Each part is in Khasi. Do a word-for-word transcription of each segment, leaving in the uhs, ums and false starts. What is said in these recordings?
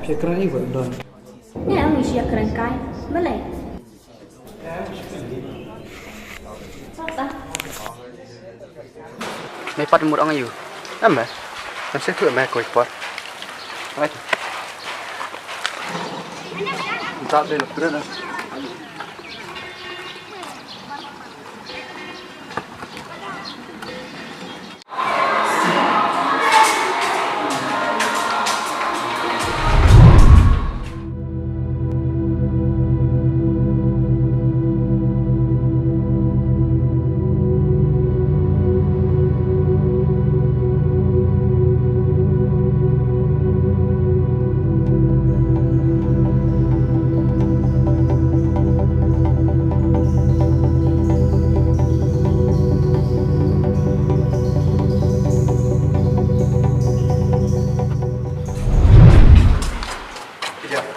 Phi kren ïa u don. Ïa, ngi shu kren kai. Balei? Pata. Me pat mur ong ïa u. Em me. Em se tu me koi pot. Right. Nta de lo kren. Jeff,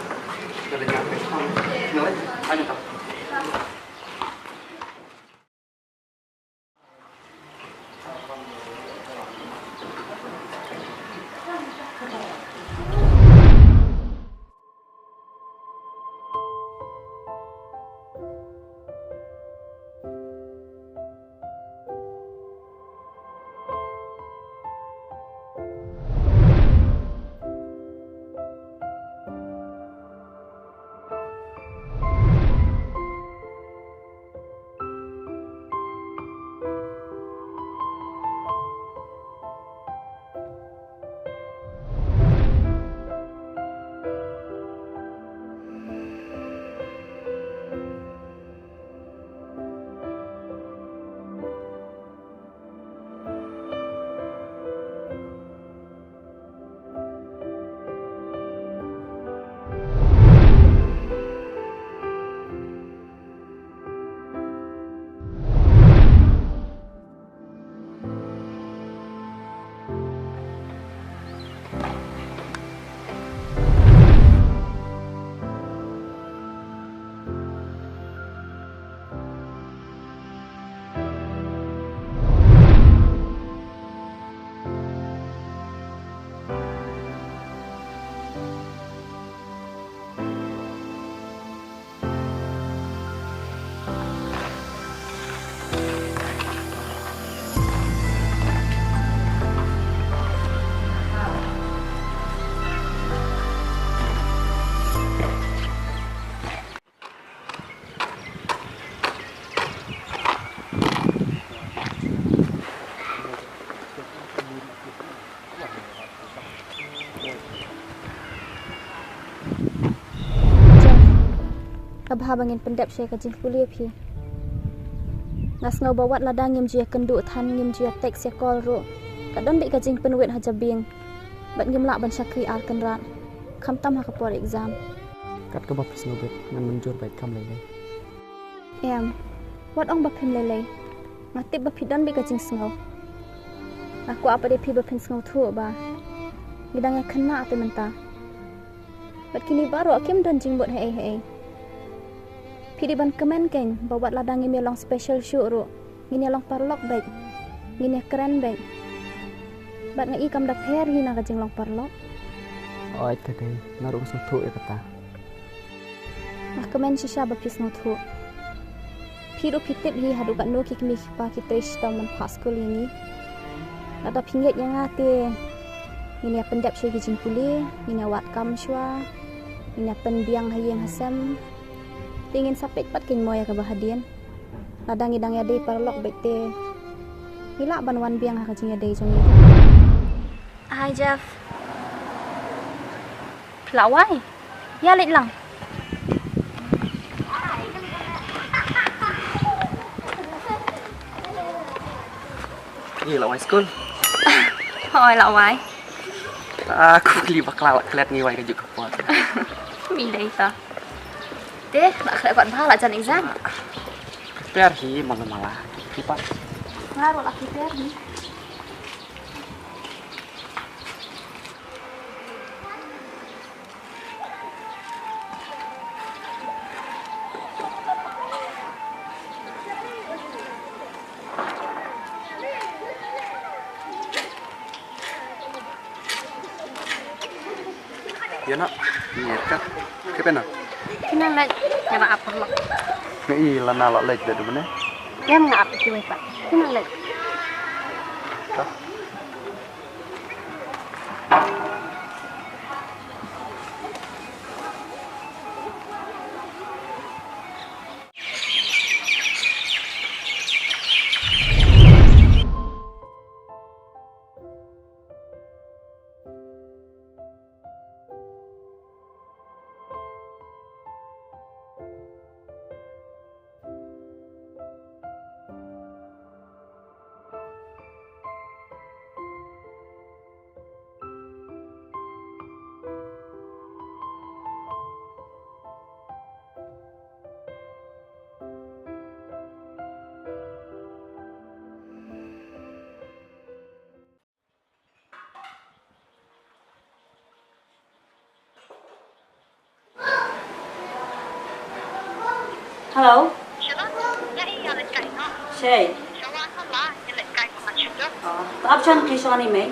ka bha ba ngin pyndep sha ka jingpule phi. Nga sngew ba wat lada ngim ju ïa kynduh than, ngim ju ïa text ïa call ruh, ka don beit ka jingpynwit ha jabieng. Bad ngim lah ban shakri ar kynrad, khamtam ha ka por exam. Kat kaba phi sngew beit, ngan mynjur beit, kham lei lei. Em, wat ong ba phim lei lei. Nga tip ba phi don beit ka jingsngew. Nga kwah pat ïa phi ba phin sngewthuh ba ngi dang ïa khynnah te mynta. Bad kine baroh kim don jingmut haei haei. Phi dei ban kmen kein ba wat lada ngim ïa long special shuh ruh, ngin ïa long paralok beit, ngin ïa kren beit. Bad nga i kam da pher hi na ka jinglong paralok. Oi, ka dei, nga ruh nga sngewthuh ïa kata. Nga kmen shisha ba phi sngewthuh. Phi ruh phi tip hi haduh katno ki kmie ki kpa ki trei shitom ban phah skul ïa ngi. Lada phi ngeit ïa nga te ngin ïa pyndep sha ki jingpule, ngin ïa wad kam shuwa, ngin ïa pynbiang ha ïing ha sem. Te ngin sa peit pat kein mo ïa kaba hadien. Lada ngi dang ïadei paralok beit te ngi lah ban wan biang ha ka jingïadei jong ngi. Hi Jeff. Phi la wai? Ïa leit lang. Ïa la wai skul. Hooid la wai. Ah, khublei bakla la klet ngi wai kajuh ka por. Mi dei ta. Te, la klet pat bha la jan exam. Prepare hi malu mala. Prepare. Nga ruh la prepare hi. Ïa na, ïa ka. Ke pena? Kina leit, ïa ba ap lok. Ngi la na la leit de dum ne. Ïa nga ap ki wei pa. Kina leit. Ka. Hello. Shei. Oh, to ap jan ki shong ni mei.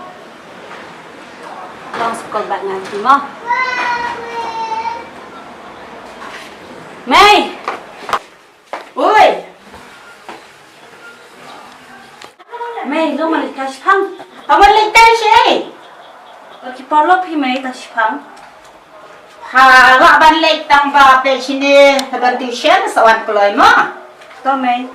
Long sa call back ngan ki mo. Mei. Oi. Mei, long ban leit kai shipang. Ka ban leit kai shi. Ki paralok phi mei ta shipang. Ha, lah ban leit tang ba phi shini ban tuition sa wan kloi mo. To mei.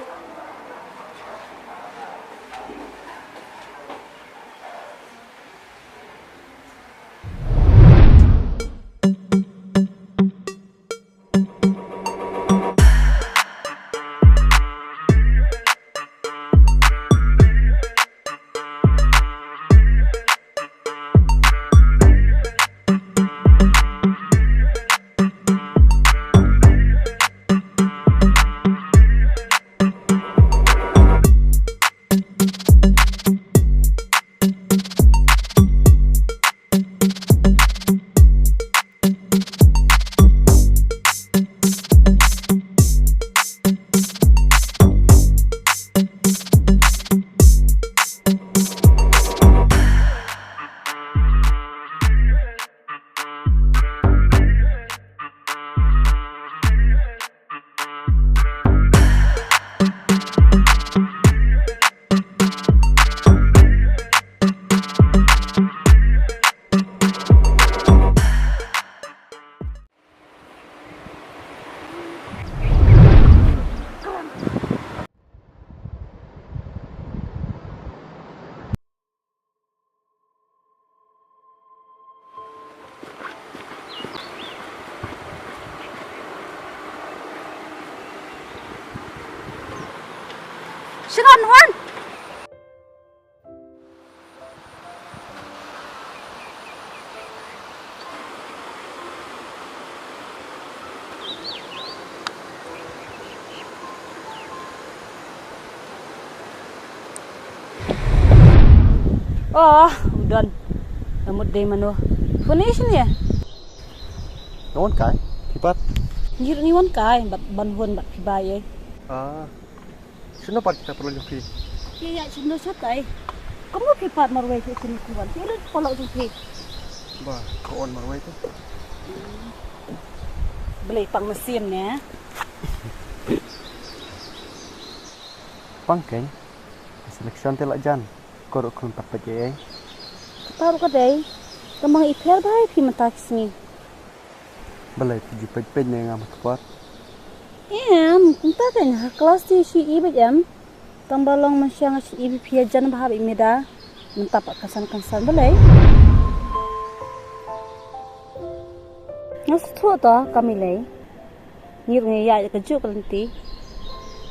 Sharon, wan. Oh, u don. Lamut dei mano. Phone ïa shane. Nga wan kai, phi pat? Ngi ruh ngi wan kai, bad ban hun bad phi bai ei. Ah. Shano pat kita paralok jong phi? Ki ïa shano shatai. Kumno phi pat marwei ki shano ki wan. Ki lut paralok jong phi. Ba, ka wan marwei tu. Balei pang mynsiem ne? Pang keiñ. Selection te la jan. Ko ruh khun pat peit ei. Kata ruh ka dei. Ka mang i pher bai phi mynta ki sngi. Balei phi ju peit peit ne nga ma kpar? Em, kumta keiñ ha klas te shu i beit em. Tang ba long mynsiem nga shu i beit phi ïa jan bha beit meda. Mynta pat kynsan kynsan balei. Nga sngewthuh to ka mei lei. Ngi ruh ngi ïaid ka juh ka lynti.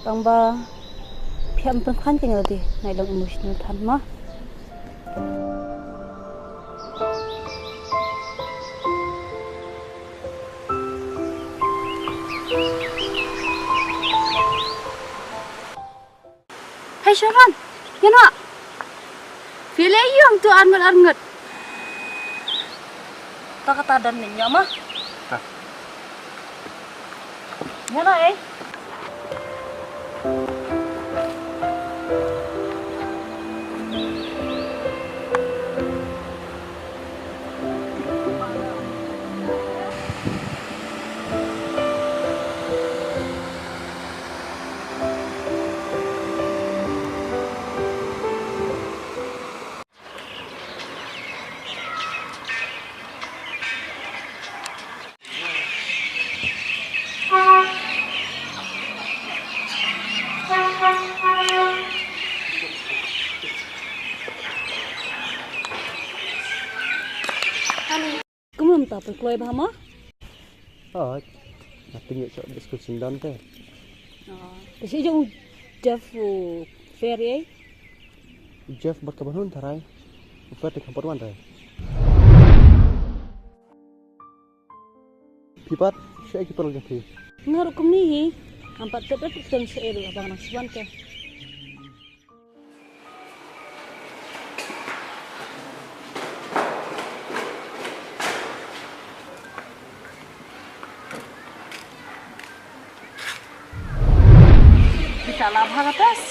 Tang ba phi ym pynkhlaiñ keiñ ïa lade, nga i long emotional than ma. Hei Sharon, ïa noh. Phi leh aïu hangto arngut arngut? To kata don mynta ma. Ta. Ïa noh ei. Kumno mynta phi kloi bha mo? Hooid. Nga pynïoh sha skul syndon te. Te shi jong u Jeff u Fer ei? U Jeff bad ka Banhun tharai. U Fer te kam pat wan re. Phi pat, shaei ki paralok jong phi? Nga ruh kumne hi. Ngam pat tip tip shaei ruh ba nga nang shu wan te. Kita la bha ka test.